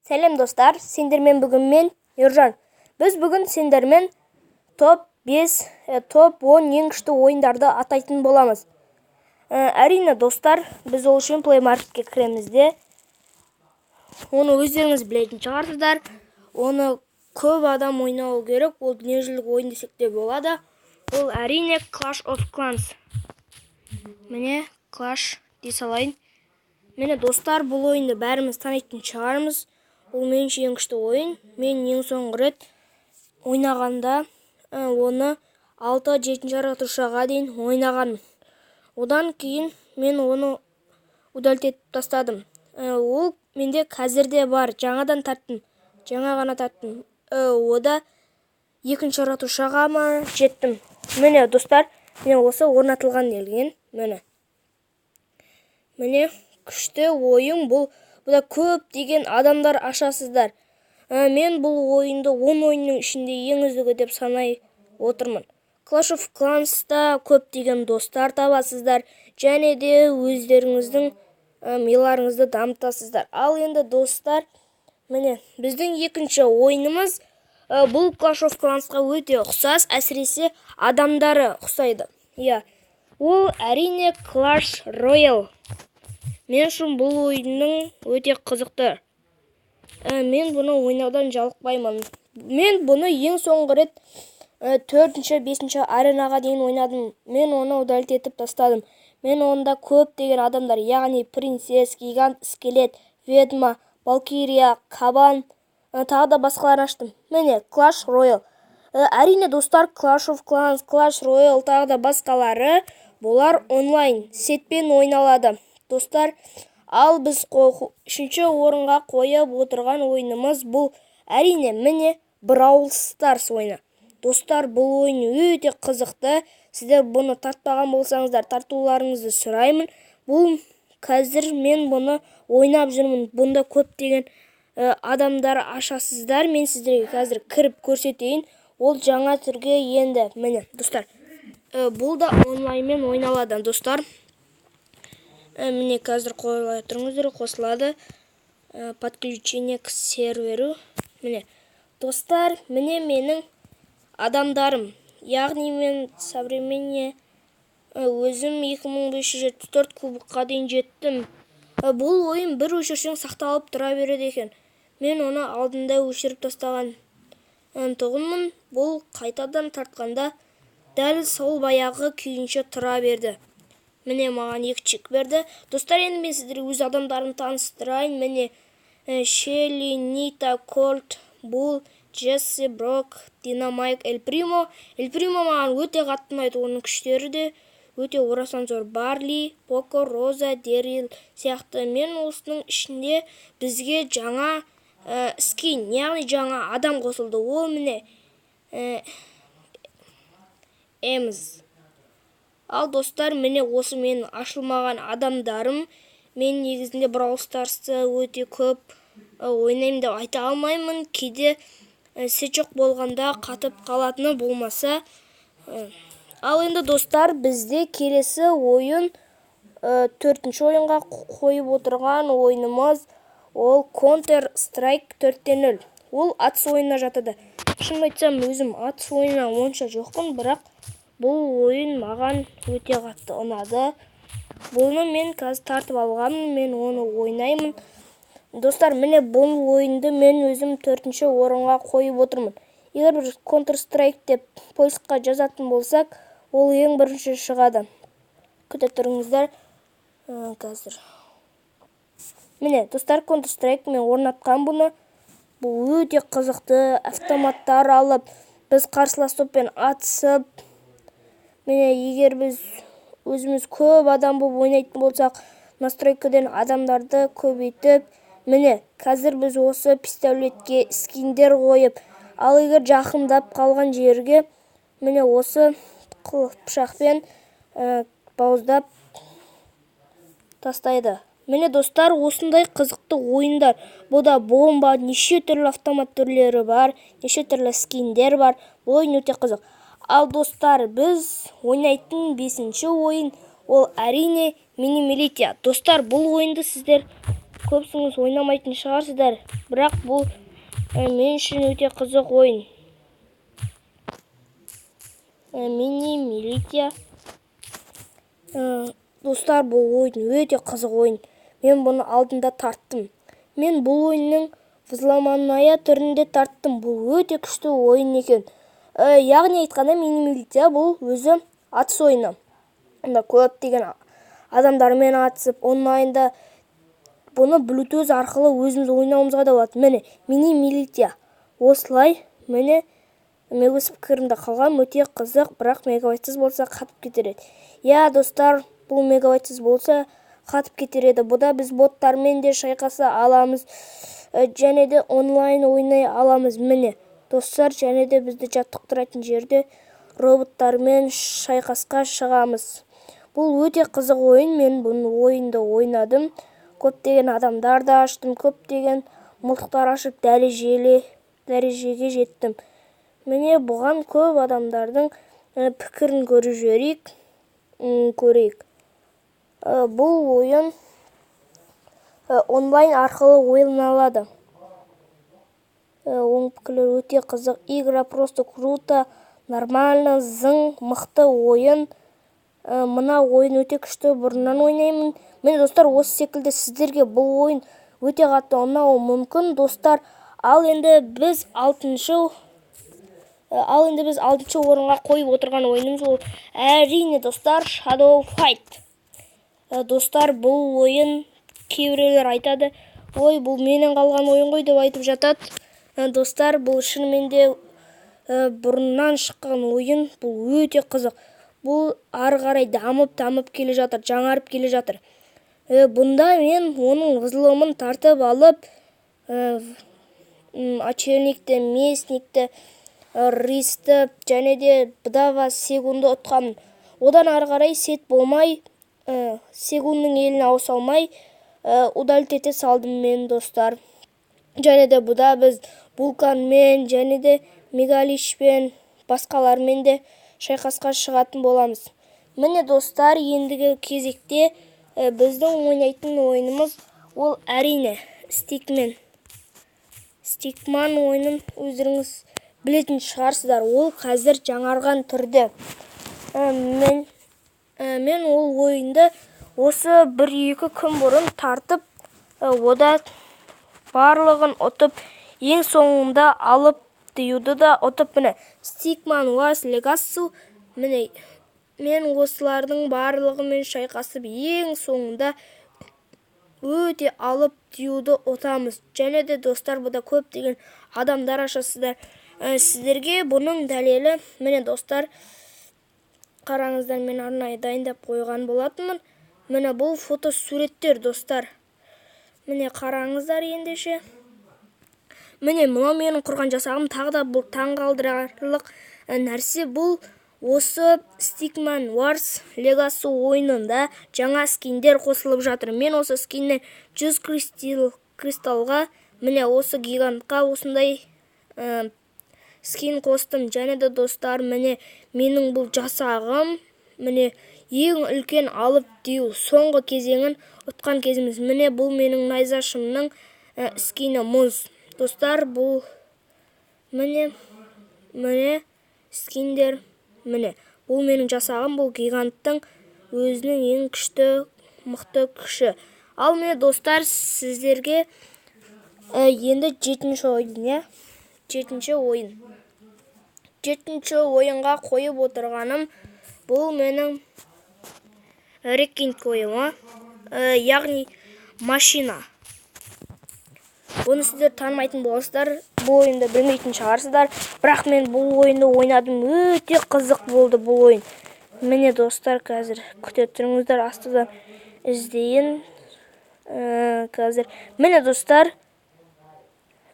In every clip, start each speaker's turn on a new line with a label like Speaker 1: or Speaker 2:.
Speaker 1: Сәлем, достар! Сендермен бүгін мен, Ержан. Біз бүгін сендермен топ 5, топ 10 ең күшті ойындарды атайтын боламыз. Әрине, достар, біз ол үшін Play Marketке кіреміз де, оны өздеріңіз білетін шығарсыздар. Оны көп адам ойнауы керек, ол дүниежүзілік ойын десек те болады. Ол, әрине, Clash of Clans. Міне, Clash дей салайын. Міне, достар, бұл ойынды бәріміз танитын шығармыз. Ол меніңше ең күшті ойын. Мен ең соңғы рет ойнағанда оны 6-7 ратушаға дейін ойнағанмын. Одан кейін мен оны удалить етіп тастадым. Ол менде қазір де бар, жаңадан тарттым, жаңа ғана тарттым. Ода екінші ратушаға ма жеттім. Міне, достар, міне, осы орнатылған делген. Міне, міне, күшті ойын бұл. Бұда көптеген адамдар ашасыздар. Мен бұл ойынды 10 ойынның ішінде ең үздігі деп санай отырмын. Clash of Clans'та көптеген достар табасыздар және де өздеріңіздің миларыңызды дамытасыздар. Ал енді, достар, міне, біздің екінші ойынымыз бұл Clash of Clans'қа өте ұқсас, әсіресе адамдары ұқсайды. Иә, ол, әрине, Clash Royale. Мен үшін бұл ойынның өте қызықты. Мен бұны ойнаудан жалықпаймын. Мен бұны ең соңғы рет төртінші, бесінші аренаға дейін ойнадым. Мен оны удалить етіп тастадым. Мен онда көптеген адамдар, яғни принцесс, гигант, скелет, ведьма, валькирия, кабан, тағы да басқаларын аштым. Міне, Clash Royale. Әрине, достар, Clash of Clans, Clash Royale, тағы да басқалары, бұлар онлайн сетпен ойналады, достар. Ал біз үшінші орынға қойып отырған ойынымыз бұл, әрине, міне, Brawl Stars ойыны. Достар, бұл ойын өте қызықты. Сіздер бұны тартпаған болсаңыздар, тартуларыңызды сұраймын. Бұл қазір мен бұны ойнап жүрмін. Бұнда көптеген адамдар ашасыздар. Мен сіздерге қазір кіріп көрсетейін. Ол жаңа түрге енді. Міне, достар, бұл да онлайнмен ойналады, достар. Міне, қазір қойылай тұрыңыздар, қосылады. Подключение к серверу. Міне, достар, міне, менің адамдарым, яғни мен современный өзім 2574 кубокқа дейін жеттім. Бұл ойын бір өшірсең, сақталып тұра береді екен. Мен оны алдында өшіріп тастаған тұғынмын. Бұл қайтадан тартқанда дәл сол баяғы күйінше тұра берді. Міне, маған екі чек берді. Достар, енді мен сіздерге өз адамдарымды таныстырайын. Міне, Шелли, Нита, Кольт, Бул, Джесси, Брок, Динамайк, Эль Примо. Эль Примо маған өте қатты ұнайды, оның күштері де өте орасан зор. Барли, Поко, Роза, Дерил сияқты. Мен осының ішінде бізге жаңа скин, яғни жаңа адам қосылды. Ол, міне, Эмз. Ал, достар, міне, осы менің ашылмаған адамдарым. Мен негізінде Brawl Starsты өте көп ойнаймын деп айта алмаймын. Кейде сет жоқ болғанда қатып қалатыны болмаса. Ал енді, достар, бізде келесі ойын, төртінші ойынға қойып отырған ойынымыз ол Counter Strike 4.0. Ол атыс ойынына жатады. Шынымды айтсам, өзім атыс ойынына онша жоқпын, бірақ бұл ойын маған өте қатты ұнады. Бұны мен қазір тартып алғанмын, мен оны ойнаймын. Достар, міне, бұл ойынды мен өзім төртінші орынға қойып отырмын. Егер бір Counter Strike деп поискқа жазатын болсақ, ол ең бірінші шығады. Күте тұрыңыздар. Қазір. Міне, достар, Counter Strike мен орнатқан бұны. Бұл өте қызықты. Автоматтар алып, біз қарсылас топпен атысып, міне, егер біз өзіміз көп адам болып ойнайтын болсақ, настройкадан адамдарды көбейтіп, міне, қазір біз осы пистолетке скиндер қойып, ал егер жақындап қалған жерге, міне, осы пышақпен бауыздап тастайды. Міне, достар, осындай қызықты ойындар. Бұда бомба, неше түрлі автомат түрлері бар, неше түрлі скиндер бар. Бұл ойын өте қызық. Ал, достар, біз ойнайтын бесінші ойын ол, әрине, Мини Милития. Достар, бұл ойынды сіздер Көбісіңіз ойнамайтын шығарсыздар, бірақ бұл мен үшін өте қызық ойын. Мини Милиция. Достар, бұл ойын өте қызық ойын. Мен бұны алдында тарттым. Мен бұл ойынның взломанная түрінде тарттым. Бұл өте күшті ойын екен. Яғни айтқанда, Мини Милиция бұл өзі атыс ойыны. Онда көптеген адамдармен атысып, онлайнда бұны Bluetooth арқылы өзіміз ойнауымызға да болады. Міне, Мини Милиция осылай. Міне, мен өз пікірімде қалғам, өте қызық, бірақ мегабайтсыз болса, қатып кетер еді. Иә, достар, бұл мегабайтсыз болса, қатып кетер еді. Бұда біз боттармен де шайқаса аламыз және де онлайн ойнай аламыз. Міне, достар, және де бізді жаттықтыратын жерде роботтармен шайқасқа шығамыз. Бұл өте қызық ойын. Мен бұл ойынды ойнадым, көптеген адамдарды аштым, көптеген мылтықтар ашып, дәрежеге жеттім. Міне, бұған көп адамдардың пікірін көріп жіберейік, көрейік. Бұл ойын онлайн арқылы ойналады. Оң пікірлер: өте қызық игра, просто круто, нормально, зың, мықты ойын, мына ойын өте күшті, бұрыннан ойнаймын. Міне, достар, осы секілді сіздерге бұл ойын өте қатты ұнауы мүмкін, достар. Ал енді біз алтыншы орынға қойып отырған ойынымыз ол, әрине, достар, Shadow Fight. Достар, бұл ойын кейбіреулер айтады: «Ой, бұл менен қалған ойын ғой», – деп айтып жатады. Достар, бұл шынымен де бұрыннан шыққан ойын. Бұл өте қызық. Бұл ары қарай дамып, дамып келе жатыр, жаңарып келе жатыр. Бұнда мен оның взломын тартып алып, Отшельникті, Местникті, Ристі және де Вдова Сегунды ұтқанмын. Одан ары қарай сет болмай, Сегунның еліне ауыса алмай, удалить ете салдым мен, достар. Және де бұда біз Вулканмен және де Мегалишпен, басқалармен де шайқасқа шығатын боламыз. Міне, достар, ендігі кезекте біздің ойнайтын ойынымыз ол, әрине, Стикмен. Стикман ойынын өздеріңіз білетін шығарсыздар. Ол қазір жаңарған түрде. Мен ол ойынды осы 1-2 күн бұрын тартып, ода барлығын ұтып, ең соңында алып диюды да ұтып. Міне, Стикман Wars Legacy. Міне, мен осылардың барлығымен шайқасып, ең соңында өте алып диюды ұтамыз. Және де, достар, бұда көптеген адамдар ашасыздар. Сіздерге бұның дәлелі, міне, достар, қараңыздар, мен арнайы дайындап қойған болатынмын. Міне, бұл фото суреттер, достар. Міне, қараңыздар ендеше. Міне, мынау менің құрған жасағым. Тағы да бұл таңғалдырарлық нәрсе: бұл осы Stickman Wars Legacy ойынында жаңа скиндер қосылып жатыр. Мен осы скиннен 100 кристаллға, міне, осы гигантқа осындай скин қостым. Және де, достар, міне, менің бұл жасағым. Міне, ең үлкен алып дию соңғы кезеңін ұтқан кезіміз. Міне, бұл менің найзашымның скині мұз. Достар, бұл, міне, міне, скиндер. Міне, бұл менің жасағым. Бұл гиганттың өзінің ең күшті, мықты күші. Ал міне, достар, сіздерге енді жетінші ойын, иә, жетінші ойын. Жетінші ойынға қойып отырғаным бұл менің Wrecking ойыны, яғни машина. Бұны сіздер танымайтын боласыздар, бұл ойынды білмейтін шығарсыздар, бірақ мен бұл ойынды ойнадым, өте қызық болды бұл ойын. Міне, достар, қазір күте тұрыңыздар, астыдан іздейін. Қазір, міне, достар,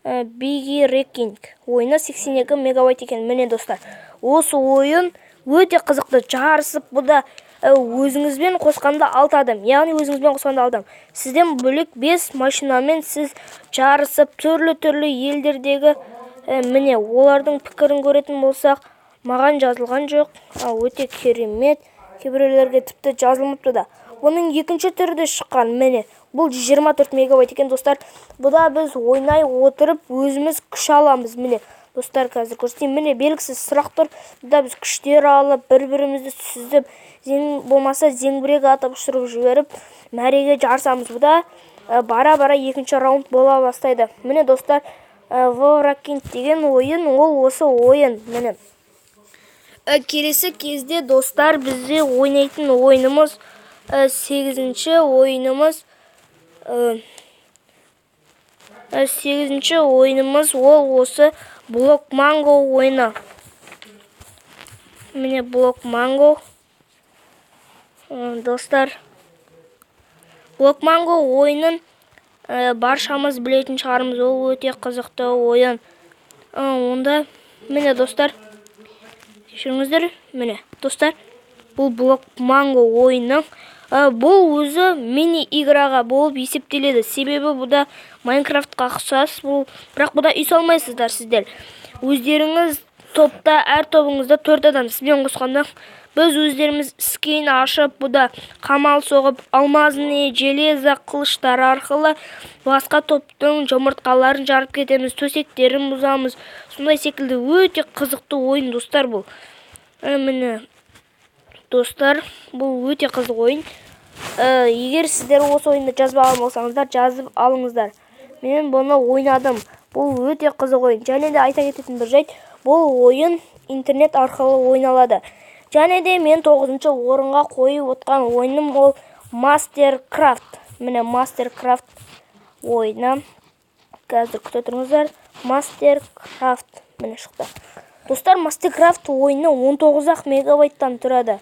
Speaker 1: Биги Wrecking ойыны 82 мегабайт екен. Міне, достар, осы ойын өте қызықты. Жарысып, бұда өзіңізбен қосқанда алты адам, яғни өзіңізбен қосқанда алты адам, сізден бөлек бес машинамен сіз жарысып, түрлі-түрлі елдердегі. Міне, олардың пікірін көретін болсақ, маған жазылған жоқ. Өте керемет. Кейбіреулерге тіпті жазылмапты да. Бұның екінші түрі де шыққан. Міне, Бұл 124 мегабайт екен, достар. Бұда біз ойнай отырып өзіміз күш аламыз. Міне, достар, қазір көрсетейін. Міне, белгісіз сұрақ тұр. Бұда біз күштер алып, бір-бірімізді сүзіп, болмаса зеңбірек атып ұшырып жіберіп, мәреге жарысамыз. Бұда бара-бара екінші раунд бола бастайды. Міне, достар, Warcraft деген ойын, ол осы ойын. Міне. Келесі кезде, достар, бізде ойнайтын ойынымыз, сегізінші ойынымыз, сегізінші ойынымыз ол осы Блок Манго ойыны. Міне, Блок Манго. Достар, Блок Манго ойынын баршамыз білетін шығармыз. Ол өте қызықты ойын. Онда, міне, достар, кешіріңіздер, міне, достар, бұл Блок Манго ойыны. Бұл өзі мини играға болып есептеледі, себебі бұда Майнкрафтқа ұқсас бұл, бірақ бұда үй салмайсыздар. Сіздер өздеріңіз топта, әр тобыңызда төрт адам, сізбен қосқанда, біз өздеріміз скин ашып, бұда қамал соғып, алмазный, железо қылыштар арқылы басқа топтың жұмыртқаларын жарып кетеміз, төсектерін бұзамыз. Сондай секілді өте қызықты ойын, достар, бұл. Міне, достар, бұл өте қызық ойын. Егер сіздер осы ойынды жазбаған болсаңыздар, жазып алыңыздар. Мен бұны ойнадым, бұл өте қызық ойын. Және де айта кететін бір жайт, бұл ойын интернет арқылы ойналады. Және де мен тоғызыншы орынға қойып отқан ойыным ол Мастеркрафт. Міне, Мастеркрафт ойыны. Қазір күте тұрыңыздар. Мастеркрафт, міне, шықты, достар. Мастеркрафт ойыны 19 ақ мегабайттан тұрады.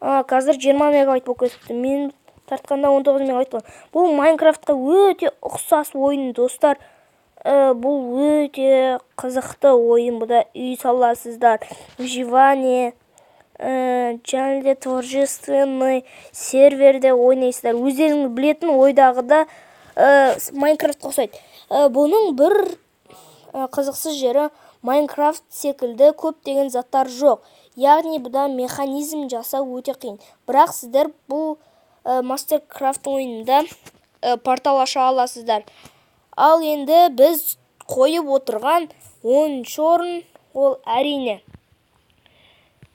Speaker 1: Қазір 20 мегабайт болып кетіпті, мен тартқанда 19 мегабайт болған. Бұл Майнкрафтқа өте ұқсас ойын, достар. Бұл өте қызықты ойын. Бұда үй саласыздар, выживание, және де творчественный серверде ойнайсыздар. Өздеріңіз білетін ойдағыда Майнкрафтқа ұқсайды. Бұның бір қызықсыз жері, Майнкрафт секілді көптеген заттар жоқ, яғни бұда механизм жасау өте қиын. Бірақ сіздер бұл Мастеркрафт ойынында портал аша аласыздар. Ал енді біз қойып отырған 10-орын ол, әрине,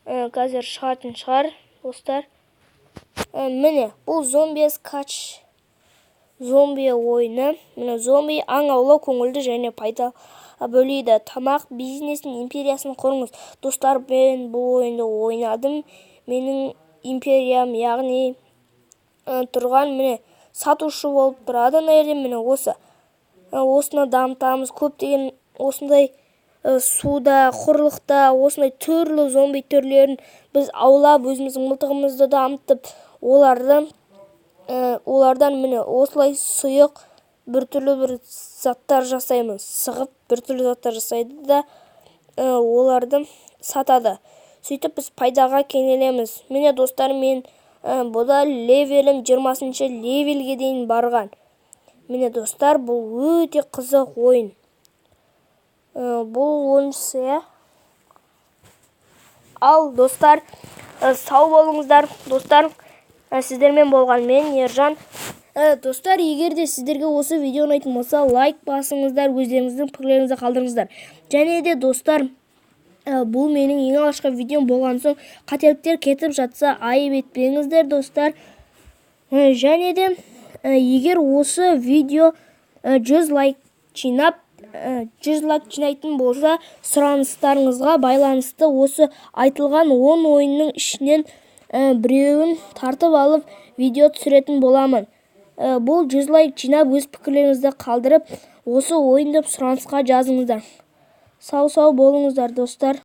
Speaker 1: қазір шығатын шығар, достар. Міне, бұл Zombies Catch зомби ойыны. Міне, зомби аң аулау көңілді және пайда бөлейді. Тамақ бизнесін, империясын құрыңыз. Достар, мен бұл ойынды ойнадым. Менің империям, яғни тұрған, міне, сатушы болып тұрады мына жерде. Міне, осы осыны дамытамыз. Көптеген осындай суда, құрлықта осындай түрлі зомби түрлерін біз аулап, өзіміздің мылтығымызды дамытып, оларды олардан, міне, осылай сұйық біртүрлі бір заттар жасаймыз. Сығып біртүрлі заттар жасайды да, оларды сатады. Сөйтіп біз пайдаға кенелеміз. Міне, достар, мен бұда левелім 20-левелге дейін барған. Міне, достар, бұл өте қызық ойын. Бұл 10-шы, иә. Ал, достар, сау болыңыздар. Достар, сіздермен болған мен, Ержан. Достар, егер де сіздерге осы видео ұнайтын болса, лайк басыңыздар, өздеріңіздің пікірлеріңізді қалдырыңыздар. Және де, достар, бұл менің ең алғашқы видеом болған соң, қателіктер кетіп жатса, айып етпеңіздер, достар. Және де егер осы видео 100 лайк жинап, 100 лайк жинайтын болса, сұраныстарыңызға байланысты осы айтылған 10 ойынның ішінен біреуін тартып алып, видео түсіретін боламын. Бұл 100 лайк жинап, өз пікірлеріңізді қалдырып, осы ойын деп сұранысқа жазыңыздар. Сау-сау болыңыздар, достар.